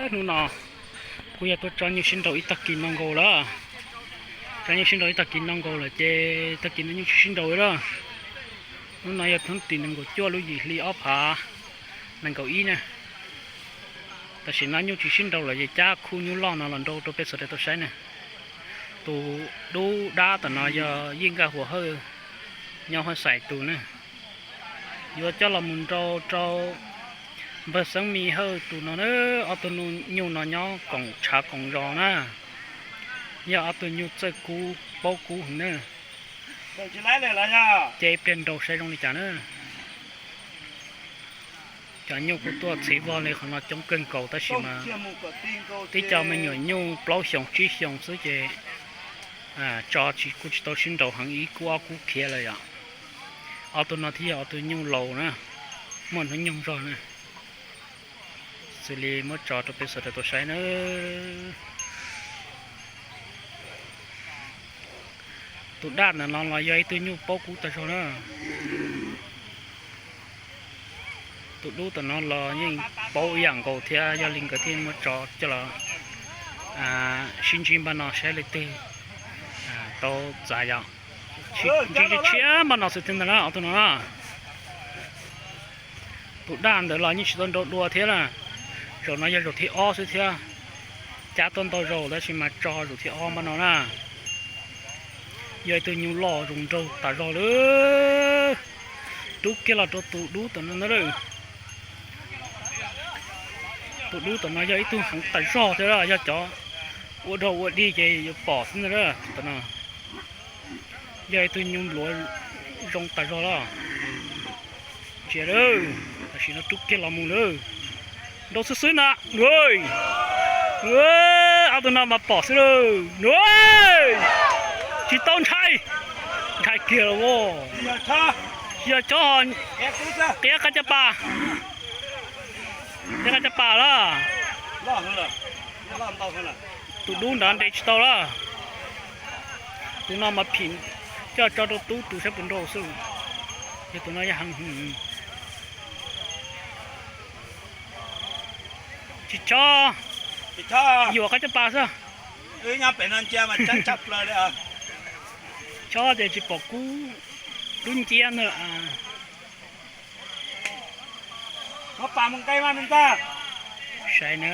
Hnub no kuv yog tuaj tso nyuj sib nraus ib tag kis no nkaus lawm. Tso nyuj sib nraus ib tag kis no nkaus lawm ces tag kis no nyuj tsis sib nraus li lawm. Hnub no yog hnub tim nees nkaum cuaj lub yim hli ob phav nees nkaum ib na. Tam sim no nyuj tsis sib nraus lawm ces cab khub nyuj loj no los nrau rau peb sawv daws tau saib na. Tus dub dab tom no yog Yeej Nkaj Huas Hawj nyob Huaj Xais tus na. Yuav coj los mus nrau rau npawg Xeeb Mis Hawj tus no na. Ob tug nyuj no nyob koom tshav koom zos na. Yog ob tug nyuj txawj kub paub kub heev na. Ces ib pliag nrau saib zoo li cas na. Cov nyuj kuj tuaj txhiv vog li qhov no coob kawg nkaus tab sis mas tib co me nyuam nyuj plaub xyoos tsib xyoos xwb ces tso tsis kuj tsis tau sib nraus heev ib kub ob kub khiav lawm yom. Ob tug no thiaj yog ob tug nyuj laus na, muaj hnub nyoog zog na. Xws li muab tso rau peb sawv daws tau saib na. Tus daj ntawm no los yog ib tug nyuj paub kub tag zog na. Tus dub tom no los yeej paub ib yam nkaus thiab, yog li nkawd thiaj muab tso coj los sib ntsib npaj no saib leej twg tau txav yom. Ntsib tshiab npaj no xwb thiab ntag na ob tug no na. Tus daj ntawd los yeej tsis tau nrau dua thiab na. Zaum no yog zaum thib ob xwb thiab. Cab tuaj ntau zaus tab sis mas tso zaum thib ob npaj no na. Yog ib tug nyuj loj zoo nraug tas zog lawm. Rub kiag los rau tus dub tom no ntag. Tus dub tom no yog ib tug heev tas zog thiab, yog cov ua dog ua dig ces yuav pom xwb ntag. Tus tom no yog ib tug nyuj npluav zoo tas zog los. Ntsia lawm, tam sim no rub kiag los mus lawm. Nrau xwb xwb na. Ob tug no mas pom xwb lawm. Tsis tau ntshai, ntshai kiag los. Yog chob, qiav qab caj pas, qiav qab caj pas lawm. Tus dub ntawd nres tsis tau lawm. Tus no mas phim coj tso rau tub tus saib puas nrau xwb. Yog tus no yog heev. Tsis chob, yuam qab caj pas xwb. Chob ces tsis pom kub, dub nciab ntag. Saib na,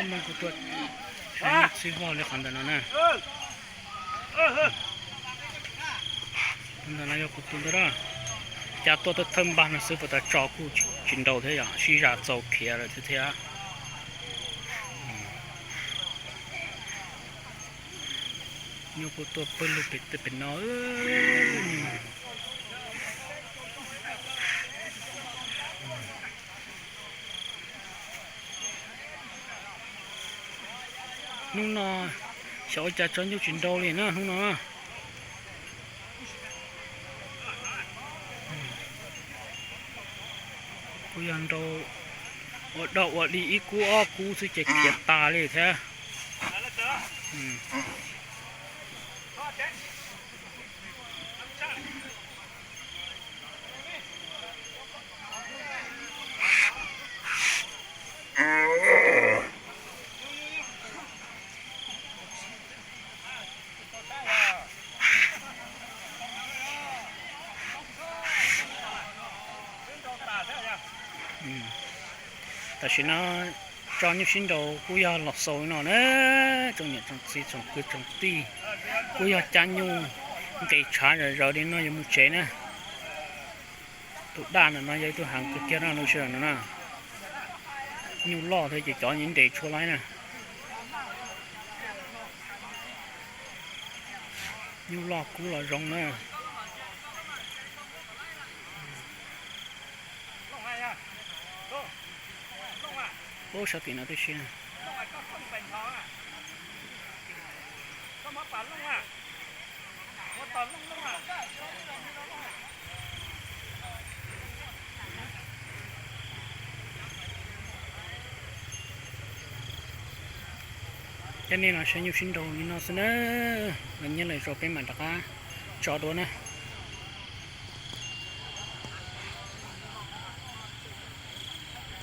muab kuv tuaj saib txhib vog li qhov ntawm no na. Ntawm no yog kuv tus ntawd na. Cas tuaj thawj npaj no xwb puas tas tso kuj tsis nrau thiab yom, sib zam txaus khiav lawm thiab thiab. Nyuj kuj tuaj pawg lug pem tej pem no. Hnub no xyov ua cas tso nyuj tsis nrau li na hnub no. Kuj yog nrau ua dog ua dig ib kub ob kub xwb ces khiav tas li thiab. Tam sim no tso nyuj sib nraus kuj yog los xaus li no na. Tsoom niam tsoom txiv tsoom kwv tsoom tij, kuj yog cab nyuj nqis tshav zom zaws li no yuav mus tsev na. Tus daj ntawm no yog ib tug heev kawg kiag no lub sij hawm no na. Nyuj loj thiab ces cov nres tshuaj laib na. Nyuj loj kub los zoo na. Ub, sab tim no tib si. Coj nej los saib nyuj sib nraus li no xwb na. Los nyob lwm zaus peb mam rov qab tso dua na.